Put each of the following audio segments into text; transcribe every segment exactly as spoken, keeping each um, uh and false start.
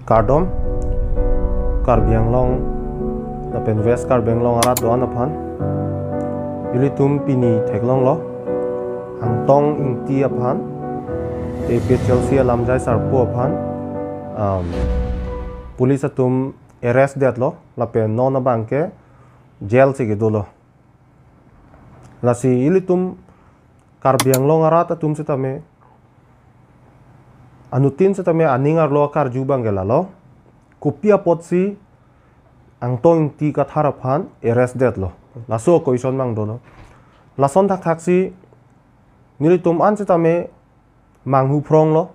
Kardom, Karbi Anglong lapen West Karbi Anglong arat do-an aphan. Ilitum pini theklonglo Angtong Ingti aphan, A P H L C alamjai sarpo aphan, um, police atum arrest detlo lapen non abangke jail si kedolo. Lasi ilitum Karbi Anglong arat atum sitame, anuttin sitame aning arlo akarju abangke lalo, kopi apotsi Angtong Ingti Kathar aphan arrest detlo? Laso question abang dolo. Lason thakthak si nelitum an sitame manghu phronglo,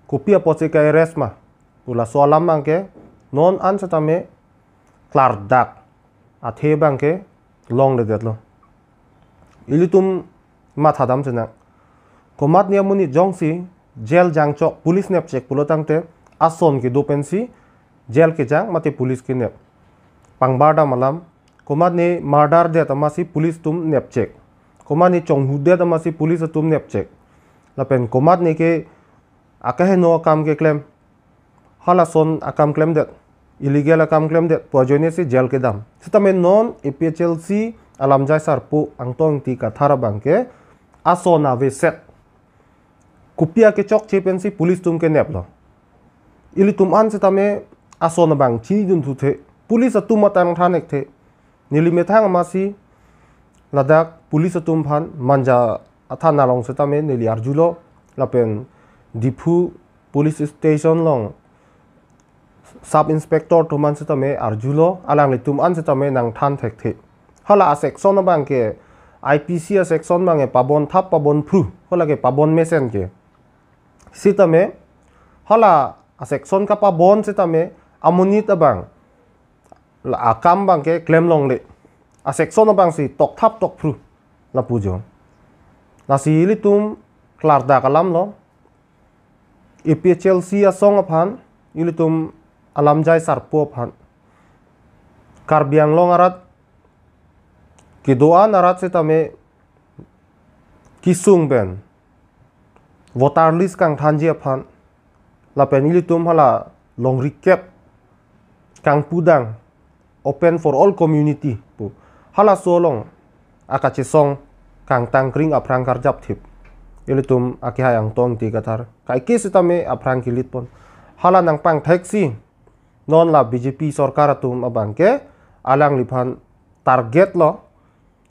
kopi apotsi ka-arrest ma pu laso alam abangke non an sitame klardak athe abangke longledetlo. Ilitum mathadam sinang. Komatne amonit jongsi jail jangchok police nepchek pulo tangte ason kedo pensi jail kejang mate police kenep. Pangbardam alam, komatne murder det amatsi police atum nepchek. Komatne chonghu det amatsi police atum nepchek. Lapen komatne ke akaheno akam keklem, halason akam klemdet, illegal akam klemdet pu ajoine si jail kedam. Sitame non A P H L C alamjai sarpo Angtong Ingti Kathar abangke ason aveset, kopi akechokche pensi police atum keneplo? Ilitum an sitame ason abang chinidunthu the, police atum matang than-ekthe. Neli methang amatsi ladak police atum aphan Manja athana along sitame neli arjulo, lapen Diphu police station along sub inspector atum an sitame arjulo, alanglitum an sitame nangthan thekthe. Hala a-section abangke I P C a-section abangke pabon thap pabon phru, hala ke pabon mesen ke. Sitame hala a-section kapabon sitame amonit abang la akam abangke klemlongle, a-section abangsi tokthap tokphru lapu jo. Lasi ilitum klardak alamlo, A P H L C asong aphan, ilitum alamjai sarpo aphan, Karbi Anglong arat, kedo-an arat sitame kesung pen voter list kangthanji aphan, lapen ilitum hala longri kep kangpudang open for all community pu, halaso along akachesong kangtangkring aphrang karjapthip ilitum akehai Angtong Ingti Kathar. Kaike sitame aphrang kelitpon. Hala nangpangtheksi non la B J P sorkar atum abangke alangliphan target lo,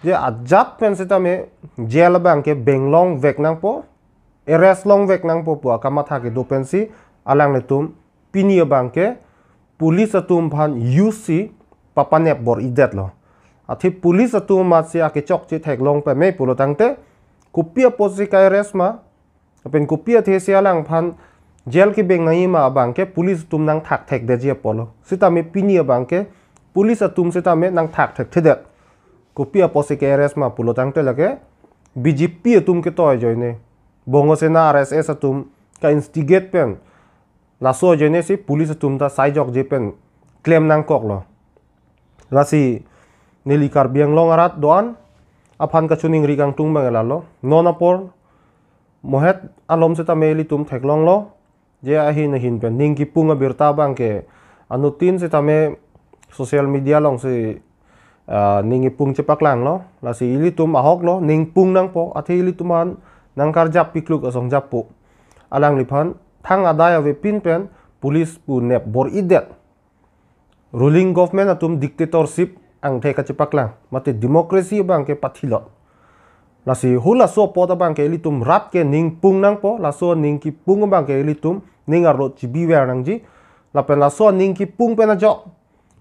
je ajat pen sitame jail abangke benglongvek nangpo, arrest longvek nangpo pu akamatha kedo pensi alanglitum pini abangke police atum aphan use si papanep bor-idetlo. Athe police atum amatsi akechokche theklong pame pulo tangte, kopi apotsi ka-arrest ma, lapen kopi athesi alangphan jail kebeng nangji ma abangke police atum nangthak thekdetji apotlo. Sitame pini abangke police atum sitame nangthak thekthedet. Kopi apotsi ka-arrest ma pulo tangte lake B J P atum ketoi ajoine, Bongo Sena, R S S atum ka-instigate pen, laso ajoine si police atum ta saijokje pen klem nangkoklo. Lasi neli Karbi Anglong arat do-an aphan kachiningri kangtung abang lalo. Non apor mohet alom sitame ilitum theklonglo, je ahin ahin pen ning kipung abirta abangke anuttin sitame social media alongsi, ah, ning kipung chepaklanglo. Lasi ilitum ahoklo, ning pung nangpo, athe ilitum an nangkarjap pikluk asong jappo. Alangliphan thang adai avepin pen police pu nep bor-idet. Ruling government atum dictatorship angthek kachepaklang, mate democracy abangke pathilot. Lasi halaso apot abangke ilitum rat ke ning pung nangpo, laso ning kipung abangke ilitum ning arlo chibiver nangji, lapen laso ning kipung pen ajok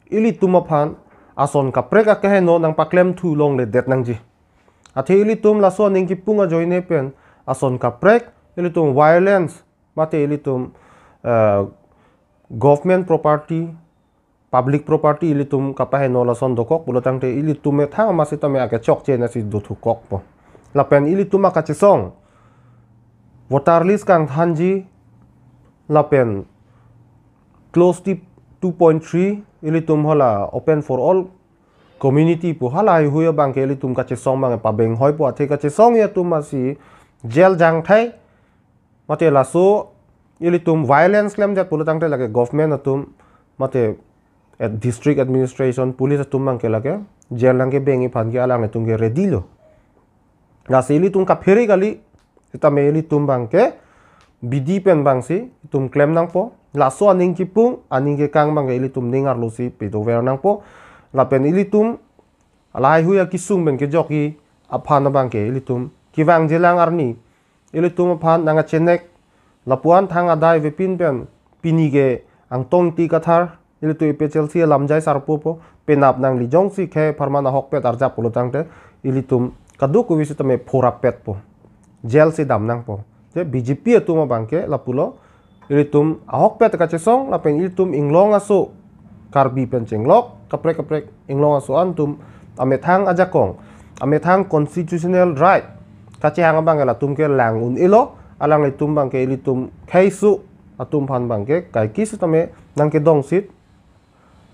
ilitum aphan ason kaprek akeheno nangpaklemthu longledet nangji. Athe ilitum laso ning kipung ajoine pen ason kaprek, ilitum violence, mate ilitum, eh, government property, public property ilitum kapaheno lason dokok pulo tangte ilitum methang amat sitame akechokche nasi dothukokpo. Lapen ilitum akachesong voter list kangthanji lapen clause two point three ilitum hala open for all community pu hala heihui abangke ilitum kachesong abang pabenghoi po, athe kachesong atum amatsi jail jangthai, mate laso ilitum violence klemdet pulo tangte lake government atum mate at district administration police atum abangke lake jail nangkebeng-i aphan ke alanglitum ke ready lo. Lasi ilitum kaphere kali, sitame ilitum abangke bidi pen abangsi itum klem nangpo. Laso aning kipung, aning kekang abangke ilitum ning arlosi pedover nangpo. Lapen ilitum lahaihui akesung pen kejok-i aphan abangke ilitum kevangjilang arni ilitum aphan nangkachenek, lapuan thang adai avepin pen pini ke Angtong Ingti Kathar, ilitum A P H L C alamjai sarpo po, penap nangli jongsi khei apharman ahokpet arjap pulo tangte ilitum kadokave sitame phorap petpo, jail si dam nangpo. Je B J P atum abangke lapulo, ilitum ahokpet kachesong lapen ilitum inglong aso, Karbi pen chenglok kaprek kaprek inglong aso an atum amethang ajakong, amethang constitutional right kachehang abangke latum ke lang un-elo, alanglitum abangke ilitum kheiso atum aphan abangke kaike sitame nangkedongsit,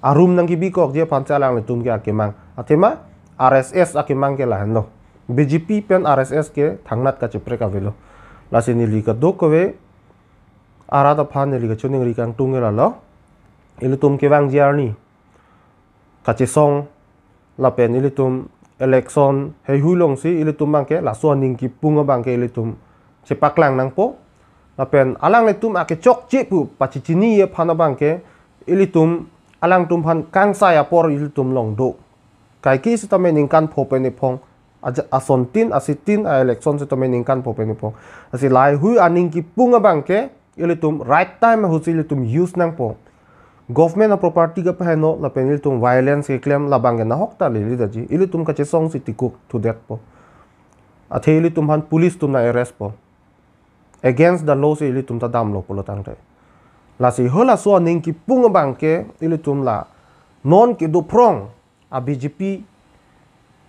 arum nangkebikokji aphan si alanglitum ke akemang. Athema R S S akemang ke lahenlo. B J P pen R S S ke thangnat kacheprek avelo. Lasi neli kadokave arat aphan neli kachiningri kangtung ke lalo, ilitum kevangji arni kachesong lapen ilitum election heihui alongsi ilitum abangke laso aning kipung abangke ilitum chepaklang nangpo. Lapen alanglitum akechokche pu pachechini aphan abangke ilitum alangtum aphan kangsai apor ilitum along do. Kaike sitame ningkan pho pen ephong aja-, asontin asitin a-election sitame ningkan pho pen ephong. Lasi lahaihui aning kipung abangke ilitum right time ahutsi ilitum use nangpo. Government a-property kapaheno lapen ilitum violence keklem labangke nahok ta lili daji. Ilitum kachesongsi tikuk thudetpo. Athe ilitum aphan police atum nang-arrestpo. Against the law si ilitum ta damlo pulo tangte. Lasi halaso aning kipung abangke ilitum la non kedo phrong a-B J P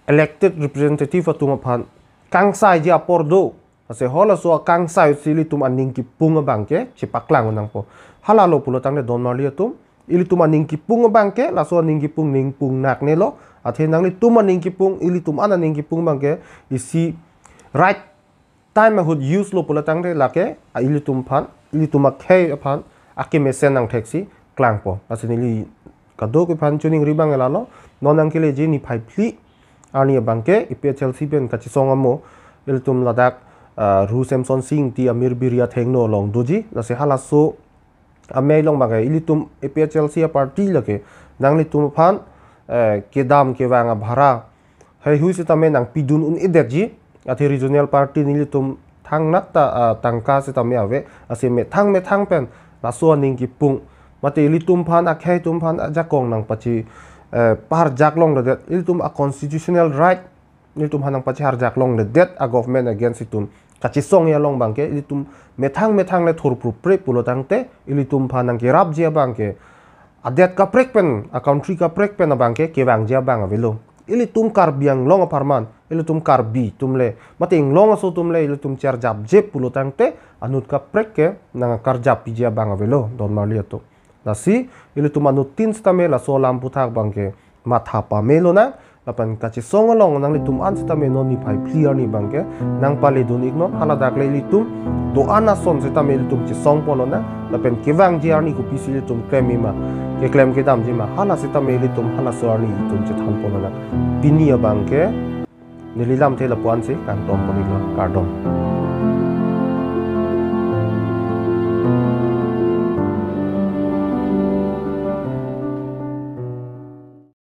elected representative atum aphan kangsaiji apor do. Lasi halaso akangsai si ilitum aning kipung abangke chepaklang nangpo. Halalo pulo tangte don marli atum, ilitum aning kipung abangke laso aning kipung ningpung naknelo. Athe nanglitum aning kipung, ilitum an aning kipung abangke isi right time ahut use lo pulo tangte lake a ilitum aphan, ilitum akhei aphan akemesen nangtheksi klangpo. Lasi neli kadokave aphan chiningri abang lalo, non nangkeleji niphai phli arni abangke A P H L C pen kachesong amo ilitum ladak, ah, Ru Semson Sing Ingti Amir Biri athengno along doji. Lasi halaso amei along abangke ilitum A P H L C a-party lake nanglitum aphan, eh, kedam kevang abhara heihui sitame nangpidun un-edetji. Athe regional party nelitum thangnat ta, ah, tangka sitame ave. Lasi methang methang pen laso aning kipung mate ilitum aphan, akhei atum aphan ajakong nangpachi, eh, parjak longledet, ilitum a-constitutional right ilitum aphan nangpachiharjak longledet a-government against itum kachesongji along abangke ilitum methang methang le thurprupre pulo tangte ilitum aphan nangkerapji abangke adet kaprek pen, a-country kaprek pen abangke kevangji abang avelo. Ilitum Karbi Anglong apharman, ilitum Karbi atum le mate inglong aso atum le ilitum chiarjapje pulo tangte anut kaprek ke nangkarjappiji abang avelo don marli atum. Lasi ilitum anuttin sitame laso alam aphuthak abangke matha pame lonang, lapen kachesong along nanglitum an sitame non niphai phli arni abangke nangpaledun iknon. Haladak le ilitum do-an ason sitame ilitum chesongpon lonang, lapen kevangji arni kopisi ilitum klemji ma, keklem kedamji ma, hala sitame ilitum halaso arni ilitum chethanpon lonang. Pini abangke neli lamthe lapu-ansi kangtompon iklo, kardom.